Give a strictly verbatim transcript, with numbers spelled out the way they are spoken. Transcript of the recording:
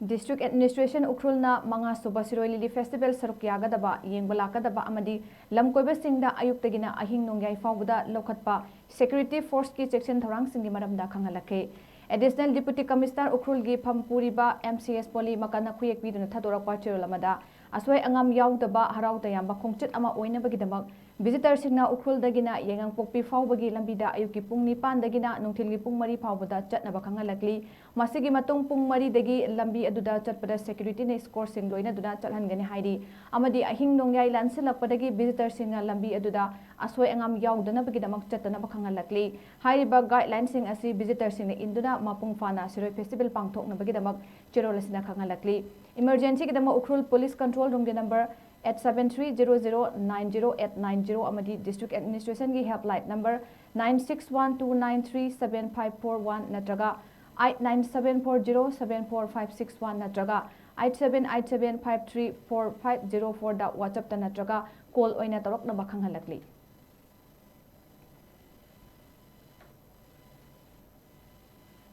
District Administration ꯎꯈ꯭ꯔꯨꯜꯅ ꯃꯉꯥ ꯁꯨꯕ ꯁꯤꯔꯣꯏ ꯂꯤꯂꯤ festival ꯁꯔꯨꯛ ꯌꯥꯒꯗꯕ, ꯌꯦꯡꯕ ꯂꯥꯛꯀꯗꯕ ꯑꯃꯗꯤ ꯂꯝ ꯀꯣꯏꯕꯁꯤꯡꯗ ꯑꯌꯨꯛꯇꯒꯤꯅ ꯑꯍꯤꯡ ꯅꯣꯡꯌꯥꯏ ꯐꯥꯎꯕꯗ ꯂꯧꯈꯠꯄ ꯁꯦꯀ꯭ꯌꯨꯔꯤꯇꯤ ꯐꯣꯔꯁꯀꯤ ꯆꯦꯛꯁꯤꯟ ꯊꯧꯔꯥꯡꯁꯤꯡꯒꯤ ꯃꯔꯝꯗ ꯈꯪꯍꯜꯂꯛꯈꯤ꯫ Additional Deputy Commissioner ꯎꯈ꯭ꯔꯨꯜꯒꯤ ꯐꯝ ꯄꯨꯔꯤꯕ M C S ꯄꯣꯂꯤ ꯃꯀꯟꯅ ꯈꯨꯌꯦꯛ ꯄꯤꯗꯨꯅ ꯊꯥꯗꯣꯔꯛꯄ ꯆꯦꯔꯣꯜ ꯑꯃꯗ, ꯑꯁꯣꯏ ꯑꯉꯥꯝ ꯌꯥꯎꯗꯕ ꯍꯔꯥꯎ ꯇꯌꯥꯝꯕ ꯈꯣꯡꯆꯠ ꯑꯃ ꯑꯣꯏꯅꯕꯒꯤꯗꯃꯛ ꯚꯤꯖꯤꯇꯔꯁꯤꯡꯅ ꯎꯈ꯭ꯔꯨꯜꯗꯒꯤꯅ ꯌꯥꯏꯉꯪꯄꯣꯛꯄꯤ ꯐꯥꯎꯕꯒꯤ ꯂꯝꯕꯤꯗ ꯑꯌꯨꯛꯀꯤ ꯄꯨꯡ ꯅꯤꯄꯥꯟꯗꯒꯤꯅ ꯅꯨꯡꯊꯤꯜꯒꯤ ꯄꯨꯡ ꯃꯔꯤ ꯐꯥꯎꯕꯗ ꯆꯠꯅꯕ ꯈꯪꯍꯜꯂꯛꯂꯤ꯫ ꯃꯁꯤꯒꯤ ꯃꯇꯨꯡ ꯄꯨꯡ ꯃꯔꯤꯗꯒꯤ ꯂꯝꯕꯤ ꯑꯗꯨꯗ ꯆꯠꯄꯗ ꯁꯦꯀ꯭ꯌꯨꯔꯤꯇꯤꯅ ꯏꯁꯀꯣꯔꯁꯤꯡ ꯂꯣꯏꯅꯗꯨꯅ ꯆꯠꯍꯟꯒꯅꯤ ꯍꯥꯏꯔꯤ꯫ ꯑꯃꯗꯤ ꯑꯍꯤꯡ ꯅꯣꯡꯌꯥꯏ ꯂꯥꯟꯁꯤꯜꯂꯛꯄꯗꯒꯤ ꯚꯤꯖꯤꯇꯔꯁꯤꯡꯅ ꯂꯝꯕꯤ ꯑꯗꯨꯗ ꯑꯁꯣꯏ ꯑꯉꯥꯝ ꯌꯥꯎꯗꯅꯕꯒꯤꯗꯃꯛ ꯆꯠꯇꯅꯕ ꯈꯪꯍꯜꯂꯛꯂꯤ꯫ ꯍꯥꯏꯔꯤꯕ ꯒꯥꯏꯗꯂꯥꯏꯟꯁꯤꯡ ꯑꯁꯤ ꯚꯤꯖꯤꯇꯔꯁꯤꯡꯅ ꯏꯟꯗꯨꯅ ꯃꯄꯨꯡ ꯐꯥꯅ ꯁꯤꯔꯣꯏ ꯐꯦꯁꯇꯤꯚꯦꯜ ꯄꯥꯡꯊꯣꯛꯅꯕꯒꯤꯗꯃꯛ ꯆꯦꯔꯣꯜ ꯑꯁꯤꯅ ꯈꯪꯍꯜꯂꯛꯂꯤ꯫ ꯏꯃꯔꯖꯦꯟꯁꯤꯒꯤꯗꯃꯛ ꯎꯈ꯭ꯔꯨꯜ ꯄꯨꯂꯤꯁ ꯀꯟꯇ꯭ꯔꯣꯜ ꯔꯨꯝꯒꯤ number eight seven three zero zero nine zero eight nine zero ꯑꯃꯗꯤ District Administrationꯒꯤ helpline number nine six one two nine three seven five four one ꯅꯠꯇ꯭ꯔꯒ eight nine seven four zero seven four five six one ꯅꯠꯇ꯭ꯔꯒ eight seven eight seven five three four five zero fourꯗ WhatsAppꯇ ꯅꯠꯇ꯭ꯔꯒ call ꯑꯣꯏꯅ ꯇꯧꯔꯛꯅꯕ ꯈꯪꯍꯜꯂꯛꯂꯤ꯫